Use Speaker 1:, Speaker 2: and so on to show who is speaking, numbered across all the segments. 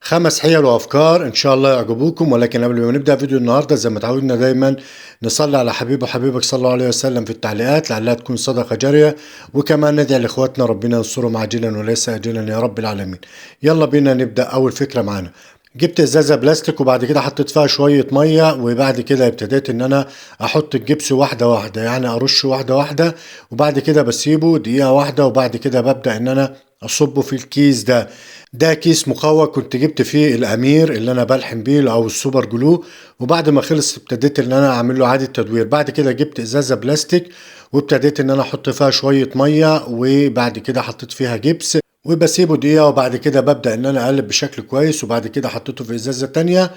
Speaker 1: 5 حيل وافكار ان شاء الله يعجبوكم. ولكن قبل ما نبدا فيديو النهارده زي ما تعودنا دايما نصلي على حبيبه حبيبك صلى الله عليه وسلم في التعليقات لعلها تكون صدقه جارية، وكمان ندعي لاخواتنا ربنا ينصرهم عاجلا وليس اجلا يا رب العالمين. يلا بينا نبدا اول فكرة معانا. جبت ازازة بلاستيك وبعد كده حطيت فيها شوية مية، وبعد كده ابتديت ان انا احط الجبس واحدة واحدة، يعني ارشه واحدة واحدة، وبعد كده بسيبه دقيقة واحدة، وبعد كده ببدا ان انا اصبه في الكيس ده. ده كيس مقوى كنت جبت فيه الامير اللي انا بلحم بيه او ال super glue، وبعد ما خلص ابتديت ان انا اعمل له اعاده تدوير. بعد كده جبت ازازة بلاستيك وابتديت ان انا احط فيها شوية مية، وبعد كده حطيت فيها جبس وبسيبه دقيقة، وبعد كده ببدأ ان انا اقلب بشكل كويس، وبعد كده حطيته في ازازة تانية،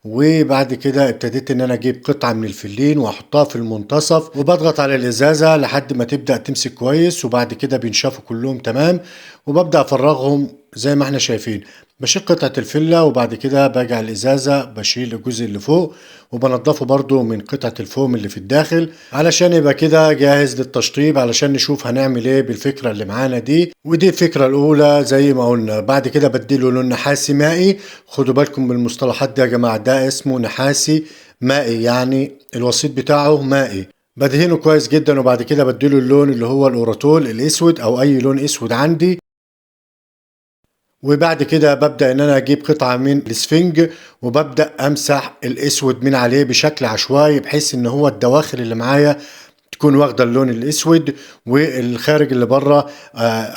Speaker 1: وبعد كده ابتديت ان انا اجيب قطعة من الفلين واحطها في المنتصف، وبضغط على الازازة لحد ما تبدأ تمسك كويس، وبعد كده بينشفوا كلهم تمام، وببدأ افرغهم زي ما احنا شايفين. بشيل قطعة الفلة وبعد كده باجي على الازازة بشيل الجزء اللي فوق وبنضفه برضو من قطعة الفوم اللي في الداخل علشان يبقى كده جاهز للتشطيب، علشان نشوف هنعمل ايه بالفكرة اللي معانا دي. ودي الفكرة الاولى زي ما قلنا. بعد كده بديله لون نحاسي مائي. خدوا بالكم من المصطلحات دي يا جماعة، ده اسمه نحاسي مائي، يعني الوسيط بتاعه مائي. بدهنه كويس جدا، وبعد كده بديله اللون اللي هو الاوراتول الاسود او اي لون اسود عندي. وبعد كده ببدأ ان انا اجيب قطعة من الاسفنج وببدأ امسح الاسود من عليه بشكل عشوائي، بحيث ان هو الدواخل اللي معايا تكون واخدة اللون الاسود، والخارج اللي بره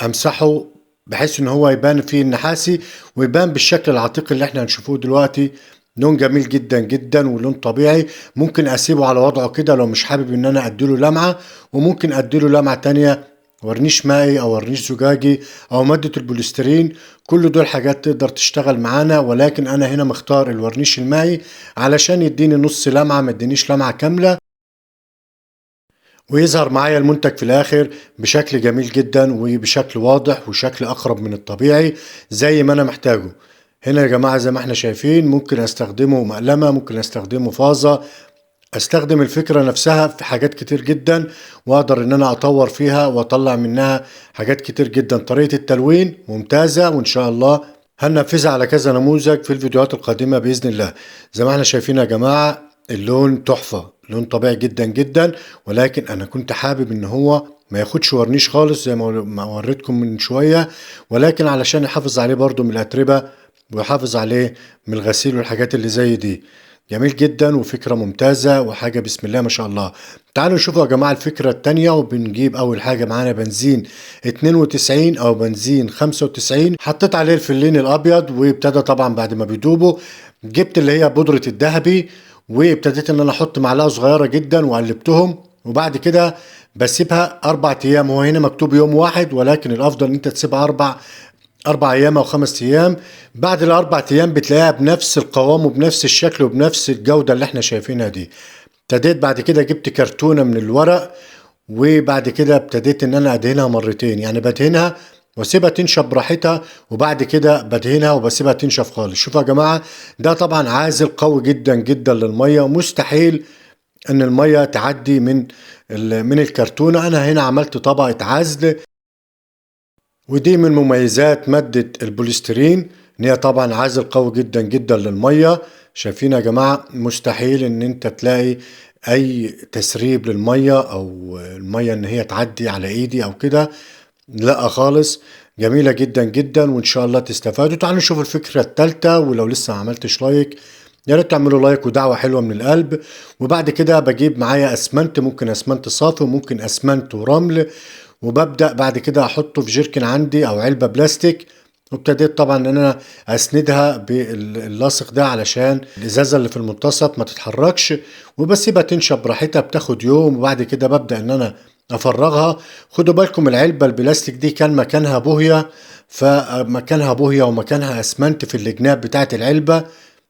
Speaker 1: امسحه بحيث ان هو يبان فيه النحاسي ويبان بالشكل العتيق اللي احنا هنشوفوه دلوقتي. لون جميل جدا جدا ولون طبيعي. ممكن اسيبه على وضعه كده لو مش حابب ان انا اديله لمعة، وممكن اديله لمعة تانية، ورنيش مائي او ورنيش زجاجي او مادة البوليسترين. كل دول حاجات تقدر تشتغل معانا، ولكن انا هنا مختار الورنيش المائي علشان يديني نص لمعة، ما يدينيش لمعة كاملة، ويظهر معايا المنتج في الاخر بشكل جميل جدا وبشكل واضح وشكل اقرب من الطبيعي زي ما انا محتاجه. هنا يا جماعة زي ما احنا شايفين ممكن استخدمه مقلمة، ممكن استخدمه فازة، استخدم الفكرة نفسها في حاجات كتير جدا، واقدر ان انا اطور فيها واطلع منها حاجات كتير جدا. طريقة التلوين ممتازة، وان شاء الله هننفذها على كذا نموذج في الفيديوهات القادمة بإذن الله. زي ما احنا شايفين يا جماعة اللون تحفة، لون طبيعي جدا جدا، ولكن انا كنت حابب ان هو ما ياخدش ورنيش خالص زي ما وريتكم من شوية، ولكن علشان يحافظ عليه برضو من الأتربة ويحافظ عليه من الغسيل والحاجات اللي زي دي. جميل جدا وفكرة ممتازة وحاجة بسم الله ما شاء الله. تعالوا نشوفوا يا جماعة الفكرة التانية. وبنجيب أول حاجة معانا بنزين 92 أو بنزين 95، حطيت عليه الفلين الأبيض وابتدى طبعا بعد ما بيدوبوا جبت اللي هي بودرة الذهبي، وابتديت إن أنا أحط معلقة صغيرة جدا وقلبتهم، وبعد كده بسيبها 4 أيام. هو هنا مكتوب يوم واحد، ولكن الأفضل إن أنت تسيبها 4 أيام أو 5 أيام. بعد ال4 أيام بتلاقيها بنفس القوام وبنفس الشكل وبنفس الجودة اللي احنا شايفينها دي. ابتديت بعد كده جبت كرتونة من الورق، وبعد كده ابتديت ان انا ادهنها مرتين، يعني بدهنها واسيبها تنشف براحتها، وبعد كده بدهنها وبسيبها تنشف خالص. شوفوا يا جماعة ده طبعا عازل قوي جدا جدا للمية، مستحيل ان المية تعدي من الكرتونة. انا هنا عملت طبقة عزل، ودي من مميزات مادة البوليسترين ان هي طبعا عازل قوي جدا جدا للمية. شايفين يا جماعة مستحيل ان انت تلاقي اي تسريب للمية او المية ان هي تعدي على ايدي او كده، لا خالص. جميلة جدا جدا وان شاء الله تستفادوا. تعالوا نشوف الفكرة التالتة، ولو لسه ما عملتش like يا ريت تعملوا like ودعوة حلوة من القلب. وبعد كده بجيب معايا اسمنت، ممكن اسمنت صافي وممكن اسمنت ورمل، وببدأ بعد كده احطه في جيركن عندي او علبة بلاستيك، وابتديت طبعا ان انا اسندها باللاصق ده علشان الازازة اللي في المنتصف ما تتحركش، وبسيبها تنشف براحتها، بتاخد يوم، وبعد كده ببدأ ان انا افرغها. خدوا بالكم العلبة البلاستيك دي كان مكانها بوهية، فمكانها بوهية ومكانها اسمنت في الجناب بتاعت العلبة،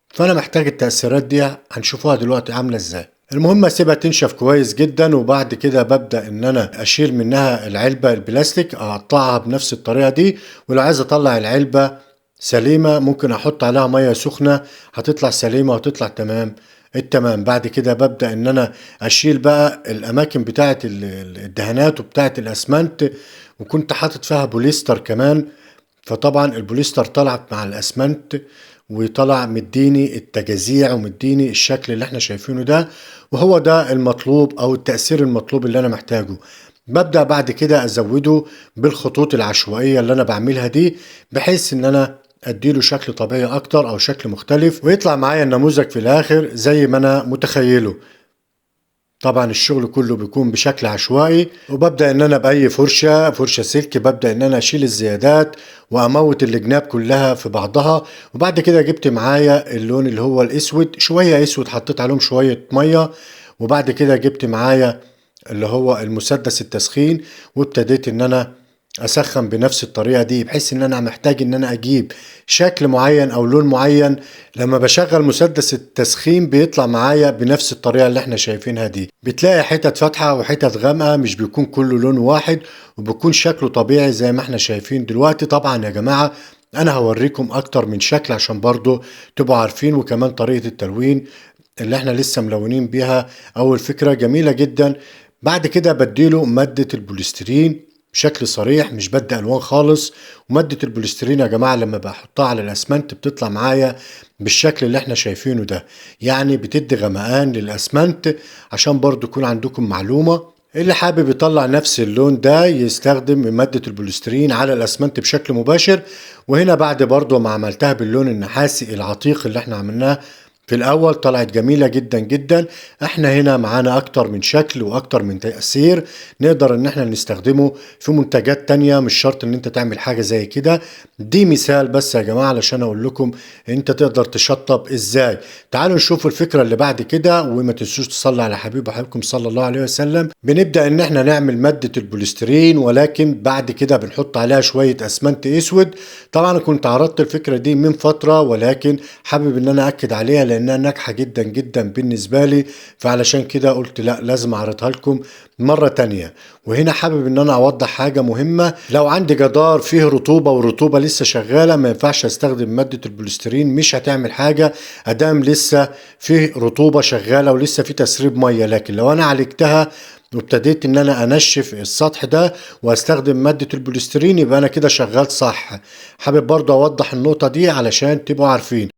Speaker 1: فانا محتاج التأثيرات دي هنشوفوها دلوقتي عاملة ازاي. المهم اسيبها تنشف كويس جدا، وبعد كده ببدأ ان انا اشيل منها العلبة البلاستيك، اقطعها بنفس الطريقة دي. ولو عايز اطلع العلبة سليمة ممكن احط عليها مية سخنة، هتطلع سليمة وهتطلع تمام التمام. بعد كده ببدأ ان انا اشيل بقى الاماكن بتاعة الدهانات وبتاعة الاسمنت، وكنت حاطط فيها بوليستر كمان، فطبعا البوليستر طلعت مع الاسمنت وطلع مديني التجازيع ومديني الشكل اللي احنا شايفينه ده، وهو ده المطلوب او التأثير المطلوب اللي انا محتاجه. ببدأ بعد كده ازوده بالخطوط العشوائية اللي انا بعملها دي، بحيث ان انا اديله شكل طبيعي اكتر او شكل مختلف، ويطلع معايا النموذج في الاخر زي ما انا متخيله. طبعا الشغل كله بيكون بشكل عشوائي، وببدأ ان انا باي فرشة سلك ببدأ ان انا اشيل الزيادات واموت الجناب كلها في بعضها. وبعد كده جبت معايا اللون اللي هو الاسود، شوية اسود حطيت عليهم شوية مية، وبعد كده جبت معايا اللي هو المسدس التسخين، وابتديت ان انا اسخن بنفس الطريقة دي، بحيث ان انا محتاج ان انا اجيب شكل معين او لون معين. لما بشغل مسدس التسخين بيطلع معايا بنفس الطريقة اللي احنا شايفينها دي، بتلاقي حتت فاتحة وحتت غامقة، مش بيكون كله لون واحد، وبيكون شكله طبيعي زي ما احنا شايفين دلوقتي. طبعا يا جماعة انا هوريكم اكتر من شكل عشان برضو تبقوا عارفين، وكمان طريقة التلوين اللي احنا لسه ملونين بيها اول فكرة جميلة جدا. بعد كده بديله مادة البوليسترين بشكل صريح، مش بدي الوان خالص. ومادة البوليسترين يا جماعة لما بحطها على الاسمنت بتطلع معايا بالشكل اللي احنا شايفينه ده، يعني بتدي غمقان للاسمنت. عشان برضو يكون عندكم معلومة، اللي حابب يطلع نفس اللون ده يستخدم مادة البوليسترين على الاسمنت بشكل مباشر. وهنا بعد برضو ما عملتها باللون النحاسي العتيق اللي احنا عملناه في الاول طلعت جميلة جدا جدا. احنا هنا معانا اكتر من شكل واكتر من تأثير نقدر ان احنا نستخدمه في منتجات تانية، مش شرط ان انت تعمل حاجة زي كده. دي مثال بس يا جماعة علشان اقول لكم انت تقدر تشطب ازاي. تعالوا نشوف الفكرة اللي بعد كده، وما تنسوش تصلي على حبيب وحبيبكم صلى الله عليه وسلم. بنبدأ ان احنا نعمل مادة البوليسترين، ولكن بعد كده بنحط عليها شوية اسمنت اسود. طبعا كنت عرضت الفكرة دي من فترة، ولكن حابب ان انا اكد عليها لانها ناجحة جدا جدا بالنسبة لي، فعلشان كده قلت لا لازم اعرضها لكم مرة تانية. وهنا حابب ان انا اوضح حاجة مهمة، لو عندي جدار فيه رطوبة والرطوبة لسه شغالة ما ينفعش استخدم مادة البوليسترين، مش هتعمل حاجة ادام لسه فيه رطوبة شغالة ولسه فيه تسريب مية. لكن لو انا عالجتها وابتديت ان انا انشف السطح ده واستخدم مادة البوليسترين يبقى انا كده شغال صح. حابب برضو اوضح النقطة دي علشان تبقوا عارفين.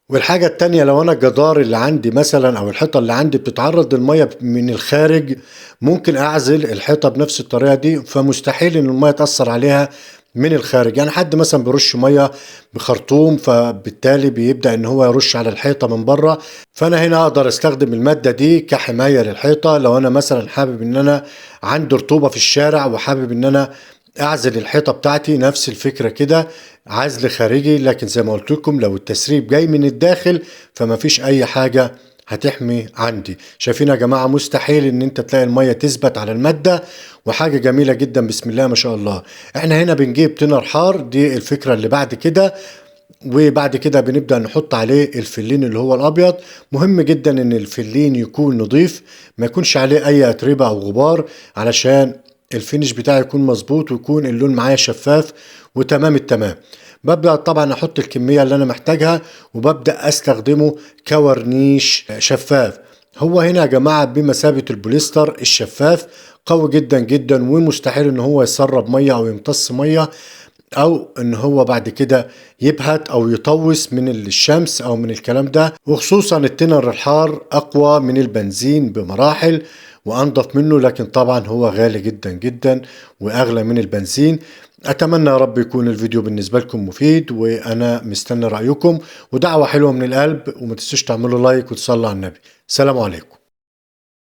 Speaker 1: والحاجة التانية، لو أنا الجدار اللي عندي مثلا أو الحيطة اللي عندي بتتعرض للمية من الخارج، ممكن أعزل الحيطة بنفس الطريقة دي، فمستحيل إن المية تأثر عليها من الخارج. يعني حد مثلا بيرش مية بخرطوم، فبالتالي بيبدأ إن هو يرش على الحيطة من بره، فأنا هنا أقدر أستخدم المادة دي كحماية للحيطة. لو أنا مثلا حابب إن أنا عندي رطوبة في الشارع وحابب إن أنا اعزل الحيطة بتاعتي، نفس الفكرة كده، عزل خارجي. لكن زي ما قلت لكم لو التسريب جاي من الداخل فما فيش اي حاجة هتحمي عندي. شايفين يا جماعة مستحيل ان انت تلاقي المية تثبت على المادة، وحاجة جميلة جدا بسم الله ما شاء الله. احنا هنا بنجيب تنر حار، دي الفكرة اللي بعد كده، وبعد كده بنبدأ نحط عليه الفلين اللي هو الابيض. مهم جدا ان الفلين يكون نظيف، ما يكونش عليه اي اتربة او غبار، علشان ال finish بتاعي يكون مظبوط ويكون اللون معايا شفاف وتمام التمام. ببدأ طبعا احط الكمية اللي انا محتاجها، وببدأ استخدمه كورنيش شفاف. هو هنا يا جماعة بمثابة البوليستر الشفاف، قوي جدا جدا، ومستحيل ان هو يسرب مية او يمتص مية، او ان هو بعد كده يبهت او يطوس من الشمس او من الكلام ده. وخصوصا التنر الحار اقوى من البنزين بمراحل وانضف منه، لكن طبعا هو غالي جدا جدا واغلى من البنزين. اتمنى يا رب يكون الفيديو بالنسبة لكم مفيد، وانا مستني رأيكم ودعوة حلوة من القلب، وما تنسوش تعملوا لايك وتصلوا على النبي. سلام عليكم.